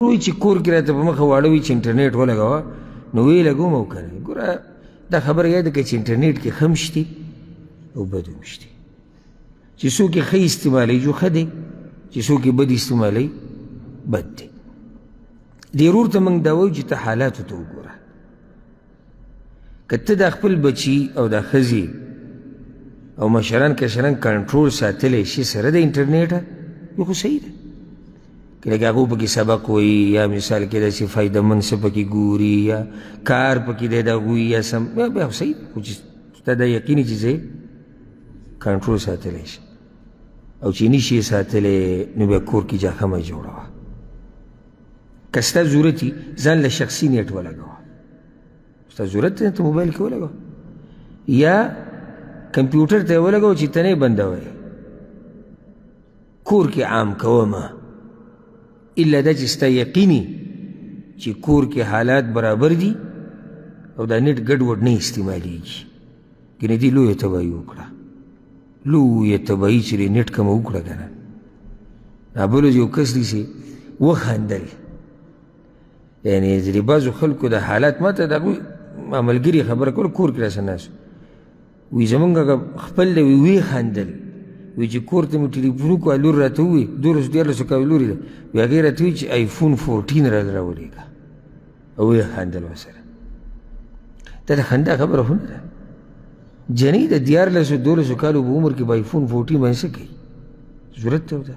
وایي چې کور کې راته په مخه واړه وي چې انټرنیټ ولګوه، نو ویې لګوم او که نه. ګوره دا خبره یاده کړه چې انټرنیټ کې ښه هم شتي او بد هم شتي. چې څوک یې ښه استعمالوي جو ښه دی، چې څوک یې بد استعمالوي بد دی. دې ورور ته موږ دا وایو چې ته حالاتو ته وګوره. که ته دا خپل بچي او دا ښځې او مشران کشران کنټرول ساتلی شي سره د انټرنیټه، یو خو صحیح ده. که لکه هغو پکې سبق وایي یا مثال کې داسې فایدهمند څه پکې ګوري یا کار پکې دی د هغوی یا سم، بیا خو صحیح ده. خو چې ستا دا یقیني چې زه کنټرول ساتلی شم او چې نه شي ساتلی، نو بیا کور کې جاخه مه جوړوه. که ستا ضرورت وي ځان له شخصي نیټ ولګوه، ستا ضرورت دی ته موبایل کې ولګوه یا کمپیوټر ته یې ولګوه چې ته نه یې بندوی. کور کې عام کوه مه، الا دا چې ستا یقیني چې کور کې حالات برابر دي او دا نېټ ګډوډ نه استعمالیږي. کنې دې لویه تباهي وکړه، لویه تباهي چې دې نېټ کمه وکړه که نه. بل ورځ یو کس دی چې وخندل، یعنې د دې بعضو خلکو د حالات ما ته د هغوی ملګري خبره کوله، کور کې راسره ناست وي، زمونږ هغه خپل دی، وایي ویې خندل، وایي چې کور ته مې ټلیفون وکړو، لور راته ووایي، 12 13 کاله لور یې ده، وایي هغې راته ووایي چې آیفون 14 راله راولېږه، او ویې خندل ورسره. دا د خندا خبره خو نه ده. جنۍ د 13 12 کالو په عمر کې به آیفون 14 باندې څه کوي؟ ضرورت ته ده.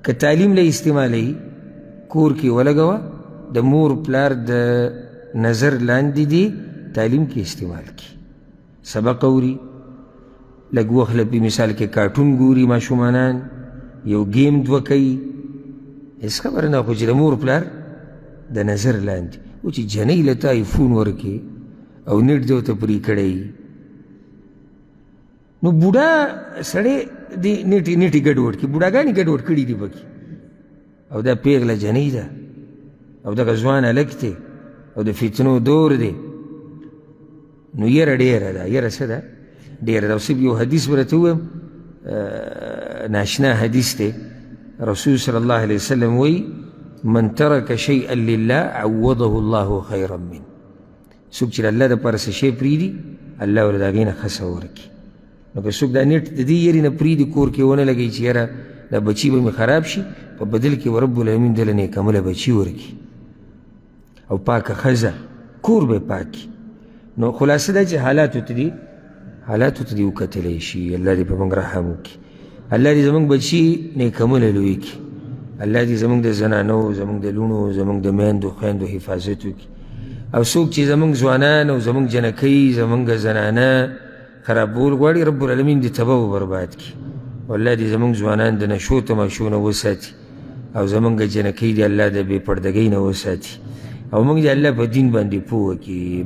که تعلیم له استعمالوي کور کې ولګوه، د مور پلار د نظر لاندې دي تعلیم کې استعمال کړي، سبق اوري، لږ وخت له په مثال کې کارټون ګوري ماشومانان، یو ګیم دوه کوي، هېڅ خبره نه، خو چې د مور پلار د نظر لاندې و. چې جنۍ له تا آیفون ورکې او نېټ دې ورته پرې کړی، نو بوډا سړی دې نېټ یې ګډوډ کړي، بوډاګانې ګډوډ کړي دي پکې، او دا پیغله جنۍ ده او دغه ځوان هلک دی او د فتنو دور دی، نو یره ډېره ده. یره څه ده؟ ډېره ده. او صرف یو حدیث به راته ووایم، ناشنا حدیث دی. رسول صلی الله علیه وسلم وایي من ترک شیئا لله عوضه الله خیرا من. څوک چې د الله دپاره څه شی پرېږدي، الله ورته د هغې نه ښه څه ورکړي. نو که څوک دا نېټ د دې یرې نه پرېږدي، کور کې ونه لګوي چې یاره دا بچي به مې خراب شي، په بدل کې به رب العالمین ده له نېکعمله بچي ورکړي او پاکه ښځه، کور به یې پاک کړي. نو خلاصه دا چې حالاتو ته دې وکتلی شي. الله دې په موږ رحم وکړي، الله دې زموږ بچي نېکعمله لوی کړي، الله دې زموږ د زنانو، زموږ د لوڼو، زموږ د میندو خویندو حفاظت وکړي. او څوک چې زموږ ځوانان او زموږ جنکۍ، زموږ زنانه خرابول غواړي، رب العالمین دې تباه و برباد کړي. والله دې زموږ ځوانان د نشو تماشو نه وساتي، او زموږ جنکۍ دې الله د بې پردګۍ نه وساتي، او موږ دې الله په دین باندې پوه کړي.